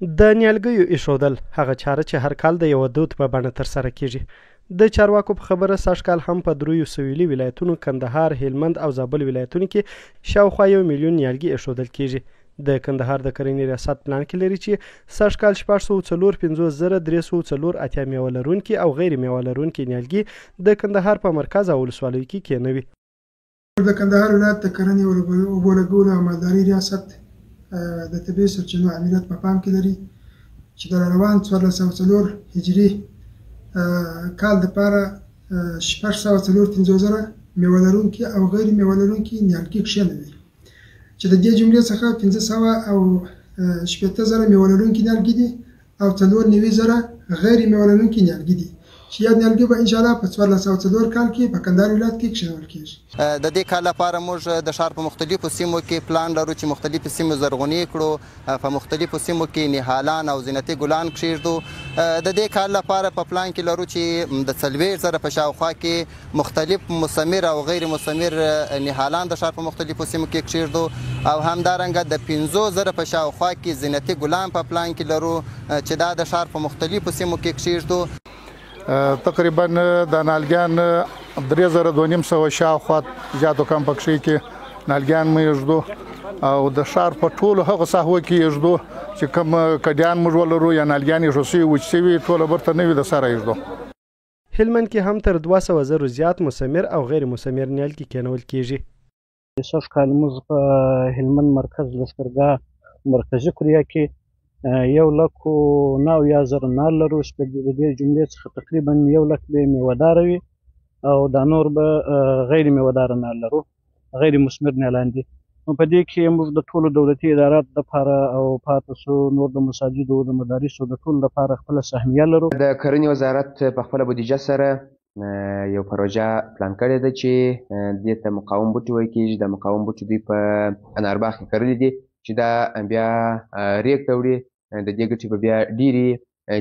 د نیالګیو ایښودل هغه چاره چې هر کال د یوه دود په بڼه ترسره کیږي. د چارواکو په خبره سږ کال هم په دریو سویلي ولایتونو کندهار، هلمند او زابل ولایتونو کې شاوخوا یو میلیون نیالګي ایښودل کیږي. د کندهار د کرنې ریاست پلان کې لري چې سږ کال 654,384 میوه لرونکي او غیر میوه لرونکي نیالګي د کندهار په مرکز او ولسوالیو کې کېنوي. د کندهار ولایت د کرنې، اوبو لګولو او مالدارۍ ریاست د طبیعي سرچینو آمریت په پام کې لري چې د روان 1404 هجري کال دپاره 654,000 میوه لرونکي او غیر میوه لرونکي نیالګي کښېنوي چې د دې جملې څخه 560,000 میوه لرونکي نیالګي دي او 94,000 غیر میوه لرونکي نیالګي دي چې یاد نیالګي به انشاءالله په 1404 کال کې په کندهار ولایت کې کښېنول کېږي. د دې کال لپاره موږ د ښار په مختلفو سیمو کې پلان لرو چې مختلفې سیمې زرغونې کړو، په مختلفو سیمو کې نهالان او زینتي ګلان کښېږدو. د دې کال لپاره په پلان کې لرو چې د 40,000 په شاوخوا کې مختلف مثمر او غیر مثمر نهالان د ښار په مختلفو سیمو کې کښېږدو او همدارنګه د 5,000 په شاوخوا کې زینتي ګلان په پلان کې لرو چې دا د ښار په مختلفو سیمو کې کښېږدو. تقریبا د نالګیان 3,250 شاوخوا زیاتو کم پکښې کې نالګیان مو ایږدو او د ښار په ټولو هغو ساحو کې ایږدو چې کوم کډیان موږ ولرو یا نالګیان ایښو شوي وچ شوي ټوله برته نوي د سره ایږدو. هلمند کې هم تر 200,000 زیات مثمر او غیر مثمر نیالګي کېنول کېږي. سږ کال موږ په هلمند مرکز لښکرګاه مرکزي کوریا کې 1,79,000 نال لرو چې د دې جملې څخه تقریبا 1 لک به میوه داره وي او دا نور به غیر میوه داره نال لرو، غیر مثمر نیالان دي. نو په دې کې موږ د ټولو دولتي اداراتو دپاره او پاتې سو نور د مساجدو، د مدارسو، د ټولو دپاره خپله سهمیه لرو. د کرنې وزارت په خپله بودیجه سره یو پروژه پلان کړې ده چې دې ته مقاوم بوټي ویل کېږي. د مقاوم بوټي دوی په انارباغ کې کرلي دي چې دا بیا ریګ ته وړي. د دې ګټې به بیا ډېرې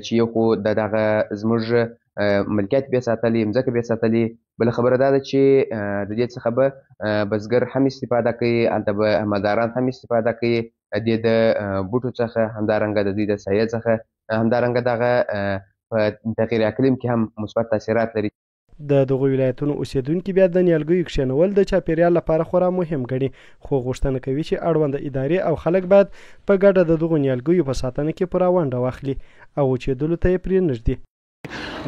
چې یو خو د دغه زموږ ملکیت بیا ساتلی، مځکه بیا ساتلی. بله خبره دا ده چې د دې څخه به بزګر هم استفاده کوي، هلته به مالداران هم استفاده کوي دې د بوټو څخه، همدارنګه د دوی د سایې څخه، همدارنګه دغه په تغییر اقلیم کې هم مثبت تاثیرات لري. د دغو ولایتونو اوسېدونکي بیا د نیالګیو کښېنول د چاپېریال لپاره خورا مهم ګڼي، خو غوښتنه کوي چې اړونده ادارې او خلک باید په ګډه د دغو نیالګیو په ساتنه کې پوره ونډه واخلي او وچېدلو ته یې پرې نه ږدي.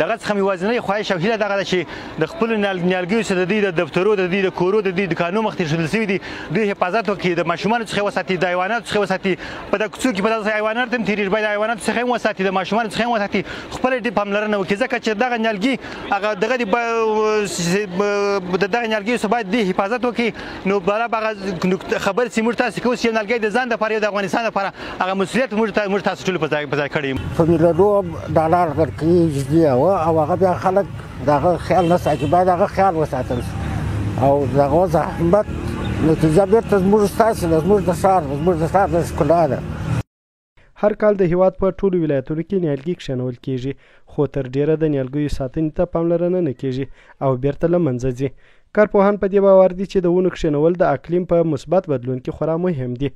دغه څخه مې یوازینۍ خواهش او هیله دغه ده چې د خپلو نیالګیو څخه د دوی د دفترو، د دوی د کورو، د دوی دکانو مخ ته ایښودل شوي دي، دوی حفاظت وکړي، د ماشومانو څخه وساتي، د حیواناتو څخه وساتي. په د کوڅو کې په دغه حیوانات هم تېرېږي، باید حیواناتو څخه هم وساتي، د ماشومانو څخه هم وساتي، خپله ډېر پاملرنه وکړي، ځکه چې دغه نیالګي هغه دغه د دغه نیالګیو څخه باید دوی حفاظت وکړي. نو برابر هغه خبر چې موږ تاسو کوو چې یو نیالګی د ځان دپاره، یو د افغانستان دپاره، هغه مسؤلیت موږ تاسو ټولو په ځای کړی. په میلیونو ډالر ورکوي او هغه بیا خلک د هغه خیال نه ساتي، باید هغه خیال وساتل شي او د هغه زحمت نتیجه بېرته زموږ ستاسې ده، زموږ د ښار ده، زموږ د ښار د ښکلا ده. هر کال د هیواد په ټولو ولایتونو کې نیالګي کښېنول کېږي، خو تر ډېره د نیالګیو ساتنې ته پاملرنه نه کېږي او بېرته له منځه ځي. کارپوهان په دې باور دي چې د ونو کښېنول د اقلیم په مثبت بدلون کې خورا مهم دي.